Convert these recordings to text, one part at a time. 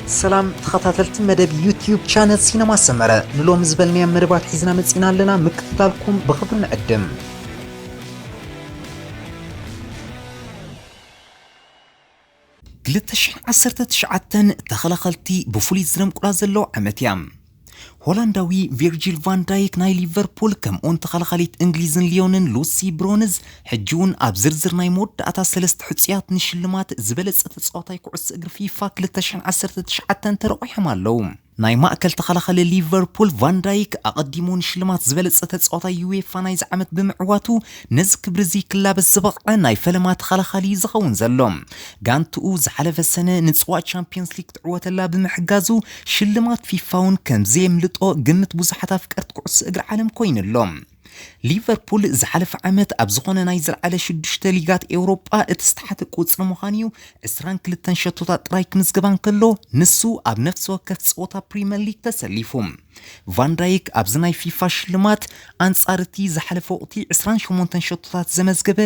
ሰላም ተኸታተልቲ መደብ ዩቲዩብ ቻነል ሲነማ ሰመረ፣ ንሎሚ ዝበልናዮም መደባት ሒዝና መጺና ኣለና። ምክትታልኩም ብኽብሪ ንዕድም። ክልተ ሽሕን ዓሰርተ ትሽዓተን ተኸላኸልቲ ብፍሉይ ዝደምቁላ ዘለዉ ዓመት እያ። ሆላንዳዊ ቪርጂል ቫን ዳይክ ናይ ሊቨርፑል፣ ከምኡውን ተኸላኻሊት እንግሊዝን ሊዮንን ሉሲ ብሮንዝ፣ ሕጂ እውን ኣብ ዝርዝር ናይ መወዳእታ ሰለስተ ሕጹያት ንሽልማት ዝበለጸ ተጻዋታይ ኩዕሶ እግሪ ፊፋ ክልተ ሽሕን ዓሰርተ ትሽዓተን ተረቑሖም ኣለዉ። ናይ ማእከል ተኸላኻሊ ሊቨርፑል ቫን ዳይክ፣ ኣቐዲሙ ንሽልማት ዝበለጸ ተጻዋታይ ዩኤፋ ናይዚ ዓመት ብምዕዋቱ፣ ነዚ ክብሪ እዚ ክላበስ ዝበቕዐ ናይ ፈለማ ተኸላኻሊ እዩ ዝኸውን ዘሎ። ጋንትኡ ዝሓለፈ ሰነ ንጽዋዕ ቻምፒዮንስ ሊግ ክትዕወተላ ብምሕጋዙ፣ ሽልማት ፊፋ እውን ከም ዘየምልጦ ግምት ብዙሓት ኣፍቀርቲ ኩዕሶ እግሪ ዓለም ኮይኑ ኣሎ። ሊቨርፑል ዝሓለፈ ዓመት ኣብ ዝኾነ ናይ ዝለዓለ ሽዱሽተ ሊጋት ኤውሮጳ እቲ ዝተሓተ ቁጽሪ ምዃኑ እዩ። ዕስራን ክልተን ሸቶታት ጥራይ ክምዝግባ እንከሎ፣ ንሱ ኣብ ነፍሲ ወከፍ ጸወታ ፕሪምየር ሊግ ተሰሊፉ። ቫን ዳይክ ኣብዚ ናይ ፊፋ ሽልማት፣ ኣንጻር እቲ ዝሓለፈ ወቕቲ ዕስራን ሸሞንተን ሸቶታት ዘመዝገበ፣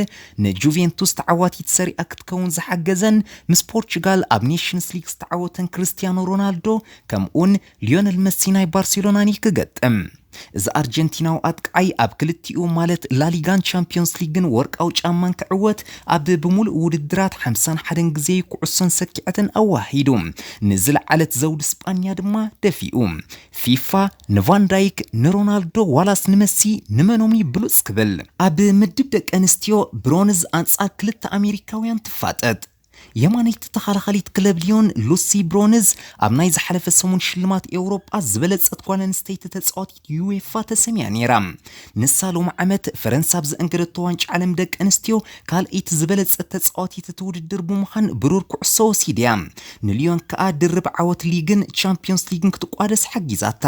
ንጁቬንቱስ ተዓዋቲት ሰሪኣ ክትከውን ዝሓገዘን፣ ምስ ፖርቹጋል ኣብ ኔሽንስ ሊግ ዝተዓወተን ክርስቲያኖ ሮናልዶ፣ ከምኡውን ሊዮነል መሲ ናይ ባርሴሎናን እዩ ክገጥም። እዚ ኣርጀንቲናዊ ኣጥቃዓይ ኣብ ክልቲኡ፣ ማለት ላሊጋን ቻምፒዮንስ ሊግን፣ ወርቃዊ ጫማን ክዕወት፣ ኣብ ብምሉእ ውድድራት ሓምሳን ሓደን ግዜ ኩዕሶን ሰኪዐትን ኣዋሂዱ፣ ንዝለዓለት ዘውዲ ስጳኛ ድማ ደፊኡ። ፊፋ ንቫን ዳይክ፣ ንሮናልዶ ዋላስ ንመሲ፣ ንመኖም እዩ ብሉጽ ክብል። ኣብ ምድብ ደቂ ኣንስትዮ፣ ብሮንዝ ኣንጻር ክልተ ኣሜሪካውያን ትፋጠጥ። የማነይቲ ተኸላኻሊት ክለብ ሊዮን ሉሲ ብሮንዝ፣ ኣብ ናይ ዝሓለፈ ሰሙን ሽልማት ኤውሮጳ ዝበለጸት ጓል ኣንስተይቲ ተጻዋቲት ዩኤፋ ተሰምያ ነይራ። ንሳ ሎሚ ዓመት ፈረንሳ ኣብ ዘእንገደቶ ዋንጫ ዓለም ደቂ ኣንስትዮ ካልኣይቲ ዝበለጸት ተጻዋቲት እቲ ውድድር ብምዃን ብሩር ኩዕሶ ወሲድያ። ንሊዮን ከኣ ድርብ ዓወት ሊግን ቻምፒዮንስ ሊግን ክትቋደስ ሓጊዛታ።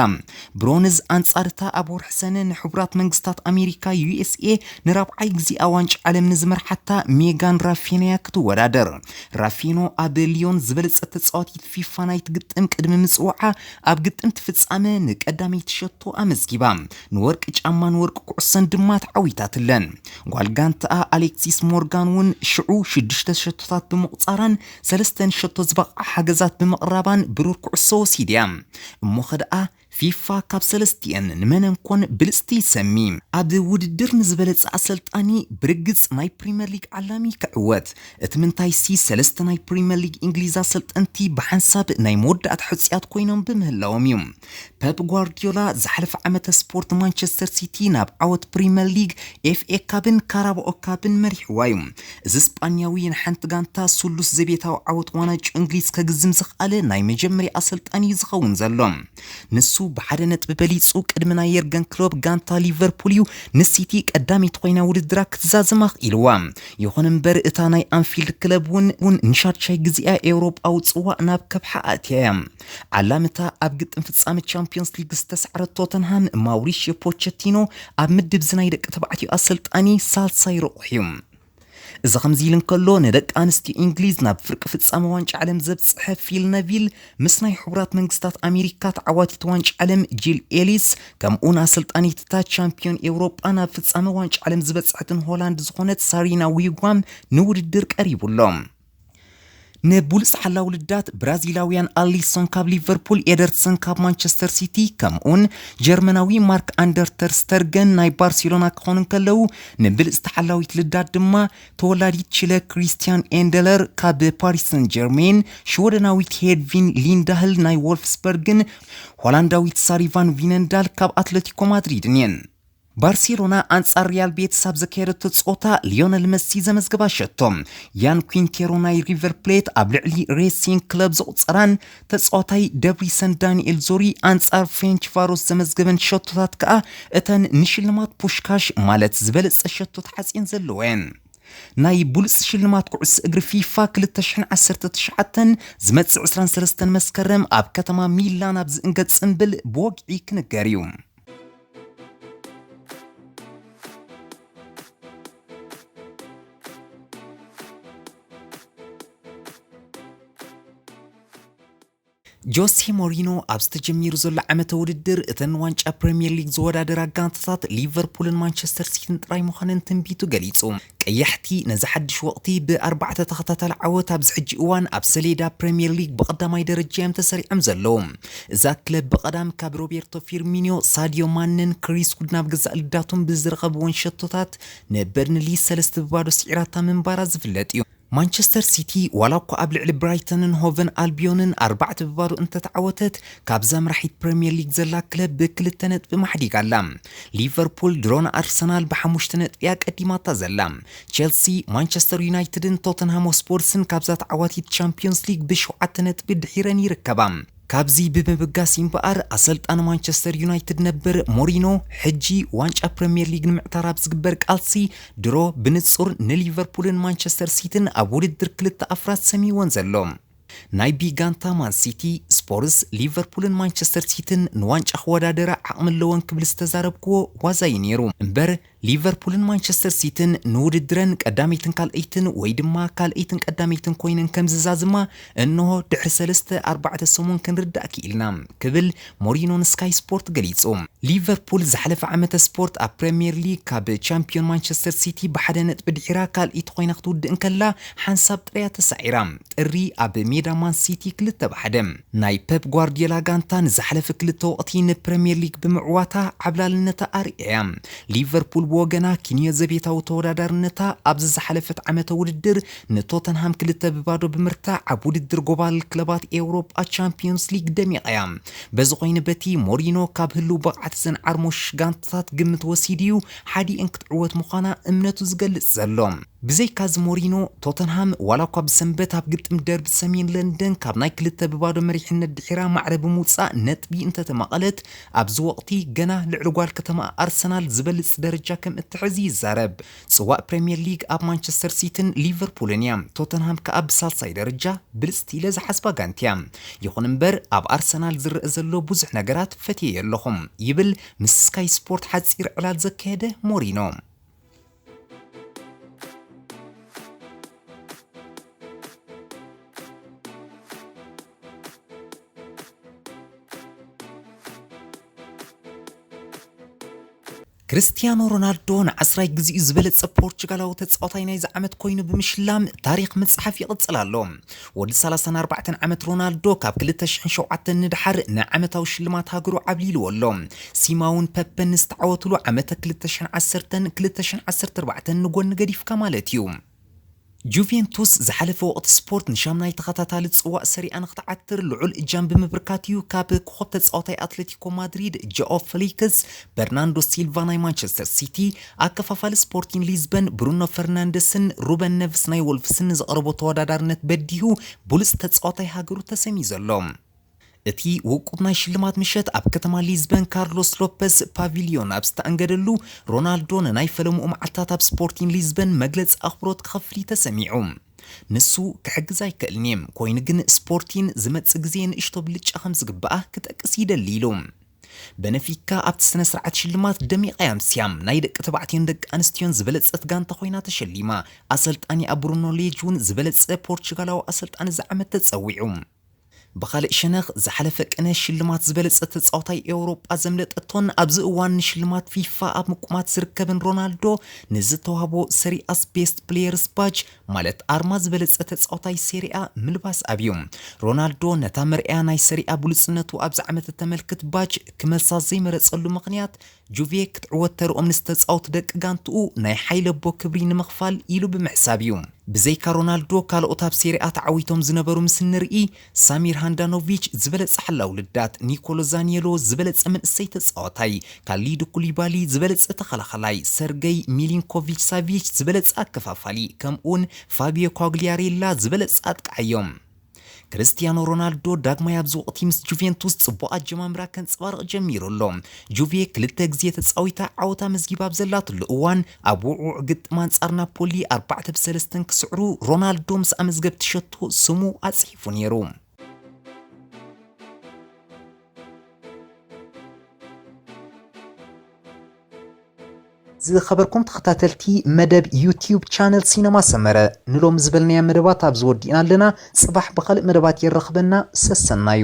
ብሮንዝ ኣንጻር እታ ኣብ ወርሒ ሰነ ንሕቡራት መንግስታት ኣሜሪካ፣ ዩኤስኤ፣ ንራብዓይ ግዜኣ ዋንጫ ዓለም ንዝመርሓታ ሜጋን ራፊኖ ክትወዳደር። ራፊኖ ኣብ ሊዮን ዝበለጸት ተጻዋቲት ፊፋ ናይቲ ግጥም ቅድሚ ምጽዋዓ፣ ኣብ ግጥምቲ ፍጻመ ንቀዳመይቲ ሸቶ ኣመዝጊባ፣ ንወርቂ ጫማን ወርቂ ኩዕሶን ድማ ተዓዊታትለን። ጓል ጋንታኣ ኣሌክሲስ ሞርጋን እውን ሽዑ ሽዱሽተ ሸቶታት ብምቑጻራን ሰለስተ ንሸቶ ዝበቕዓ ሓገዛት ብምቕራባን ብሩር ኩዕሶ ወሲድያ። እሞ ኸ ደኣ ፊፋ ካብ ሰለስቲኤን ንመነን ኮን ብልጽቲ ይሰሚ? ኣብ ውድድር ንዝበለጸ ኣሰልጣኒ ብርግጽ ናይ ፕሪምየር ሊግ ዓላሚ ክዕወት። እቲ ምንታይሲ፣ ሰለስተ ናይ ፕሪምየር ሊግ እንግሊዝ ኣሰልጠንቲ ብሓንሳብ ናይ መወዳእታ ሕጹያት ኮይኖም ብምህላዎም እዩ። ፐፕ ጓርዲዮላ ዝሓለፈ ዓመተ ስፖርት ማንቸስተር ሲቲ ናብ ዓወት ፕሪምየር ሊግ፣ ኤፍኤ ካፕን ካራባኦ ካፕን መሪሕዋ እዩ። እዚ ስጳኛዊ ንሓንቲ ጋንታ ስሉስ ዘቤታዊ ዓወት ዋንጫ እንግሊዝ ከግዝም ዝኸኣለ ናይ መጀመርያ ኣሰልጣኒ እዩ ዝኸውን ዘሎ። ንሱ ብሓደ ነጥቢ በሊጹ ቅድሚ ናይ የርገን ክሎፕ ጋንታ ሊቨርፑል እዩ ንሲቲ ቀዳመይቲ ኮይና ውድድራ ክትዛዝማ ክኢልዋ። ይኹን እምበር እታ ናይ ኣንፊልድ ክለብ እውን እውን ንሻድሻይ ግዜኣ ኤውሮጳዊ ጽዋእ ናብ ከብሓ ኣእትያ እያ። ዓላምታ ኣብ ግጥም ፍጻመ ቻምፒዮንስ ሊግ ዝተሳዕረት ቶተንሃም ማውሪሽዮ ፖቸቲኖ ኣብ ምድብ እዚ ናይ ደቂ ተባዕትዮ ኣሰልጣኒ ሳልሳይ ረቑሑ እዩ። እዚ ከምዚ ኢሉ እንከሎ፣ ንደቂ ኣንስትዮ እንግሊዝ ናብ ፍርቂ ፍጻመ ዋንጫ ዓለም ዘብጽሐ ፊል ነቪል ምስ ናይ ሕቡራት መንግስታት ኣሜሪካ ተዓዋቲት ዋንጫ ዓለም ጂል ኤሊስ፣ ከምኡውን ኣሰልጣኒት እታ ቻምፒዮን ኤውሮጳ ናብ ፍጻመ ዋንጫ ዓለም ዝበጽሐትን ሆላንድ ዝኾነት ሳሪና ዊጓም ንውድድር ቀሪቡ ኣሎ። ንብሉጽ ሓላው ልዳት ብራዚላውያን ኣሊሶን ካብ ሊቨርፑል፣ ኤደርሰን ካብ ማንቸስተር ሲቲ፣ ከምኡን ጀርመናዊ ማርክ ኣንደር ተር ስተርገን ናይ ባርሴሎና ክኾኑ እንከለዉ፣ ንብልጽቲ ሓላዊት ልዳት ድማ ተወላዲት ቺለ ክሪስቲያን ኤንደለር ካብ ፓሪስ ሰን ጀርሜን፣ ሽወደናዊት ሄድቪን ሊንዳህል ናይ ዎልፍስበርግን ሆላንዳዊት ሳሪቫን ቪነንዳል ካብ ኣትለቲኮ ማድሪድን እየን። ባርሴሎና ኣንጻር ሪያል ቤቲስ ኣብ ዘካየደቶ ጸወታ፣ ሊዮነል መሲ ዘመዝገባ ሸቶ፣ ያን ኲንቴሮ ናይ ሪቨር ፕሌት ኣብ ልዕሊ ሬሲንግ ክለብ ዘቑጸራን፣ ተጻዋታይ ደብሪሰን ዳንኤል ዞሪ ኣንጻር ፍሬንች ቫሮስ ዘመዝገበን ሸቶታት ከኣ፣ እተን ንሽልማት ፑሽካሽ፣ ማለት ዝበለጸ ሸቶ ተሓጽየን ዘለዋ እየን። ናይ ብሉጽ ሽልማት ኩዕሶ እግሪ ፊፋ ክልተ ሽሕን ዓሰርተ ትሽዓተን፣ ዝመጽእ ዕስራን ሰለስተን መስከረም ኣብ ከተማ ሚላን ኣብ ዝእንገድ ጽምብል ብወግዒ ክንገር እዩ። ጆሴ ሞሪኖ ኣብ ዝተጀሚሩ ዘሎ ዓመተ ውድድር እተን ንዋንጫ ፕሪምየር ሊግ ዝወዳደራ ጋንታታት ሊቨርፑልን ማንቸስተር ሲቲን ጥራይ ምዃነን ትንቢቱ ገሊጹ። ቀያሕቲ ነዚ ሓድሽ ወቕቲ ብኣርባዕተ ተኸታታሊ ዓወት ኣብዚ ሕጂ እዋን ኣብ ሰሌዳ ፕሪምየር ሊግ ብቐዳማይ ደረጃ እዮም ተሰሪዖም ዘለዉ። እዛ ክለብ ብቐዳም ካብ ሮቤርቶ ፊርሚኒዮ፣ ሳዲዮ ማነን ክሪስ ጉድ ናብ ገዛእ ልዳቶም ብዝረኸብወን ሸቶታት ንበርንሊ ሰለስተ ብባዶ ስዒራታ ምንባራ ዝፍለጥ እዩ። ማንቸስተር ሲቲ ዋላ እኳ ኣብ ልዕሊ ብራይተንን ሆቨን ኣልቢዮንን ኣርባዕተ ብባዶ እንተተዓወተት፣ ካብዛ መራሒት ፕሪምየር ሊግ ዘላ ክለብ ብክልተ ነጥቢ ማሕዲጋ ኣላ። ሊቨርፑል ድሮ ንኣርሰናል ብሓሙሽተ ነጥቢ እያ ቀዲማታ ዘላ። ቸልሲ፣ ማንቸስተር ዩናይትድን ቶተንሃም ስፖርስን ካብዛ ተዓዋቲት ቻምፒዮንስ ሊግ ብሸውዓተ ነጥቢ ድሒረን ይርከባ። ካብዚ ብምብጋስ እምበኣር፣ ኣሰልጣኒ ማንቸስተር ዩናይትድ ነበር ሞሪኖ፣ ሕጂ ዋንጫ ፕሪምየር ሊግ ንምዕታር ኣብ ዝግበር ቃልሲ፣ ድሮ ብንጹር ንሊቨርፑልን ማንቸስተር ሲቲን ኣብ ውድድር ክልተ ኣፍራስ ሰሚይወን ዘሎ። ናይ ቢ ጋንታ ማን ሲቲ፣ ስፖርስ፣ ሊቨርፑልን ማንቸስተር ሲቲን ንዋንጫ ክወዳደራ ዓቕሚ ኣለወን ክብል ዝተዛረብክዎ ዋዛ እዩ ነይሩ። እምበር፣ ሊቨርፑልን ማንቸስተር ሲቲን ንውድድረን ቀዳመይትን ካልኣይትን ወይ ድማ ካልኣይትን ቀዳመይትን ኮይነን ከም ዝዛዝማ እንሆ ድሕሪ ሰለስተ ኣርባዕተ ሰሙን ክንርዳእ ክኢልና ክብል ሞሪኖ ንስካይ ስፖርት ገሊጹ። ሊቨርፑል ዝሓለፈ ዓመተ ስፖርት ኣብ ፕሪምየር ሊግ ካብ ቻምፒዮን ማንቸስተር ሲቲ ብሓደ ነጥቢ ድሒራ ካልኣይቲ ኮይና ክትውድእ እንከላ ሓንሳብ ጥራያ ተሳዒራ። ጥሪ ኣብ ሜዳ ማን ሲቲ ክልተ ብ ሓደ። ናይ ፐፕ ጓርዲዮላ ጋንታ ንዝሓለፈ ክልተ ወቕቲ ንፕሪምየር ሊግ ብምዕዋታ ዓብላልነታ ኣርእያ እያ። ሊቨርፑል ብወገና ኪንዮ ዘቤታዊ ተወዳዳርነታ ኣብዚ ዝሓለፈት ዓመተ ውድድር ንቶተንሃም ክልተ ብባዶ ብምርታዕ ኣብ ውድድር ጎባል ክለባት ኤውሮጳ ቻምፒዮንስ ሊግ ደሚቓ እያ። በዚ ኮይኑ በቲ ሞሪኖ ካብ ህልው ብቕዓት እዘን ዓርሞሽ ጋንታታት ግምት ወሲዱ እዩ ሓዲኤን ክትዕወት ምዃና እምነቱ ዝገልጽ ዘሎ። ብዘይካዚ ሞሪኖ፣ ቶተንሃም ዋላ እኳ ብሰንበት ኣብ ግጥም ደርቢ ሰሜን ለንደን ካብ ናይ ክልተ ብባዶ መሪሕነት ድሒራ ማዕረ ብምውጻእ ነጥቢ እንተተማቐለት፣ ኣብዚ ወቕቲ ገና ልዕሊ ጓል ከተማ ኣርሰናል ዝበልጽ ደረጃ ከም እትሕዝ ይዛረብ። ጽዋእ ፕሪምየር ሊግ ኣብ ማንቸስተር ሲቲን ሊቨርፑልን እያ። ቶተንሃም ከኣ ብሳልሳይ ደረጃ ብልጽቲ ኢለ ዝሓስባ ጋንትያ። ይኹን እምበር ኣብ ኣርሰናል ዝረአ ዘሎ ብዙሕ ነገራት ፈትየዮ ኣለኹ ይብል ምስ ስካይ ስፖርት ሓጺር ዕላል ዘካየደ ሞሪኖ። ክርስቲያኖ ሮናልዶ ንዓስራይ ግዜኡ ዝበለጸ ፖርቹጋላዊ ተጻዋታይ ናይዚ ዓመት ኮይኑ ብምሽላም ታሪኽ ምጽሓፍ ይቕጽል ኣሎ። ወዲ ሰላሳን ኣርባዕተን ዓመት ሮናልዶ ካብ ክልተ ሽሕን ሸውዓተን ንድሓር ንዓመታዊ ሽልማት ሃገሩ ዓብሊልዎ ኣሎ። ሲማውን ፐፐን ዝተዓወትሉ ዓመተ ክልተ ሽሕን ዓሰርተን ክልተ ሽሕን ዓሰርተ ኣርባዕተን ንጎኒ ገዲፍካ ማለት እዩ። ጁቬንቱስ ዝሓለፈ ወቕቲ ስፖርት ንሻምናይ ተኸታታሊ ጽዋእ ሰሪኣ ንክትዓትር ልዑል እጃም ብምብርካት እዩ ካብ ኮኸብ ተጻዋታይ ኣትሌቲኮ ማድሪድ ጆኦ ፌሊክስ፣ በርናንዶ ሲልቫ ናይ ማንቸስተር ሲቲ፣ ኣከፋፋሊ ስፖርቲን ሊዝበን ብሩኖ ፈርናንደስን ሩበን ነቭስ ናይ ወልፍስን ንዘቕረቦ ተወዳዳርነት በዲሁ ብሉጽ ተጻዋታይ ሃገሩ ተሰምዩ ዘሎ። እቲ ውቁብ ናይ ሽልማት ምሸት ኣብ ከተማ ሊዝበን ካርሎስ ሎፐስ ፓቪልዮን ኣብ ዝተኣንገደሉ፣ ሮናልዶ ንናይ ፈለምኡ መዓልታት ኣብ ስፖርቲን ሊዝበን መግለጺ ኣኽብሮት ክኸፍል እዩ ተሰሚዑ። ንሱ ክሕግዝ ኣይክእልን እየ፣ ኮይኑ ግን ስፖርቲን ዝመጽእ ግዜ ንእሽቶ ብልጫ ከም ዝግብኣ ክጠቅስ ይደሊ ኢሉ። በነፊካ ኣብቲ ስነ ስርዓት ሽልማት ደሚቓ እያ ኣምስያ። ናይ ደቂ ተባዕትዮን ደቂ ኣንስትዮን ዝበለጸት ጋንታ ኮይና ተሸሊማ። ኣሰልጣኒኣ ብሩኖ ሌጅ እውን ዝበለጸ ፖርቹጋላዊ ኣሰልጣኒ እዚ ዓመት ተጸዊዑ። ብኻልእ ሸነኽ፣ ዝሓለፈ ቅነ ሽልማት ዝበለጸ ተጻዋታይ ኤውሮጳ ዘምለጠቶን ኣብዚ እዋን ንሽልማት ፊፋ ኣብ ምቁማት ዝርከብን ሮናልዶ ንዝተዋህቦ ሰሪኣስ ቤስት ፕሌየርስ ባጅ፣ ማለት ኣርማ ዝበለጸ ተጻዋታይ ሴሪኣ ምልባስ ኣብዩ። ሮናልዶ ነታ መርኣያ ናይ ሰሪኣ ብሉጽነቱ ኣብዚ ዓመት እተመልክት ባጅ ክመልሳ ዘይመረጸሉ ምኽንያት፣ ጁቬ ክትዕወት ተርኦም ንዝተጻወቱ ደቂ ጋንትኡ ናይ ሓይሊ ኣቦ ክብሪ ንምኽፋል ኢሉ ብምሕሳብ እዩ። ብዘይካ ሮናልዶ፣ ካልኦት ኣብ ሴሪኣ ተዓዊቶም ዝነበሩ ምስ እንርኢ፣ ሳሚር ሃንዳኖቪች ዝበለጸ ሓላው ልዳት፣ ኒኮሎ ዛኒየሎ ዝበለጸ መንእሰይ ተጻዋታይ፣ ካሊዱ ኩሊባሊ ዝበለጸ ተኸላኸላይ፣ ሰርገይ ሚሊንኮቪች ሳቪች ዝበለጸ ኣከፋፋሊ፣ ከምኡውን ፋቢዮ ኳግሊያሬላ ዝበለጸ ኣጥቃዒ እዮም። ክርስቲያኖ ሮናልዶ ዳግማይ ኣብዚ ወቕቲ ምስ ጁቬንቱስ ጽቡቕ ኣጀማምራ ከንጸባርቕ ጀሚሩ ኣሎ። ጁቬ ክልተ ግዜ ተጻዊታ ዓወት ኣመዝጊባ ኣብ ዘላትሉ እዋን፣ ኣብ ውዕዉዕ ግጥም ኣንጻር ናፖሊ ኣርባዕተ ብ ሰለስተ ክስዕሩ፣ ሮናልዶ ምስ ኣመዝገብቲ ሸቶ ስሙ ኣጽሒፉ ነይሩ። ዝኸበርኩም ተኸታተልቲ መደብ ዩቲዩብ ቻነል ሲነማ ሰመረ፣ ንሎሚ ዝበልናያ መደባት ኣብዚ ወዲእና ኣለና። ጽባሕ ብኻልእ መደባት የራኽበና። ሰሰናዩ።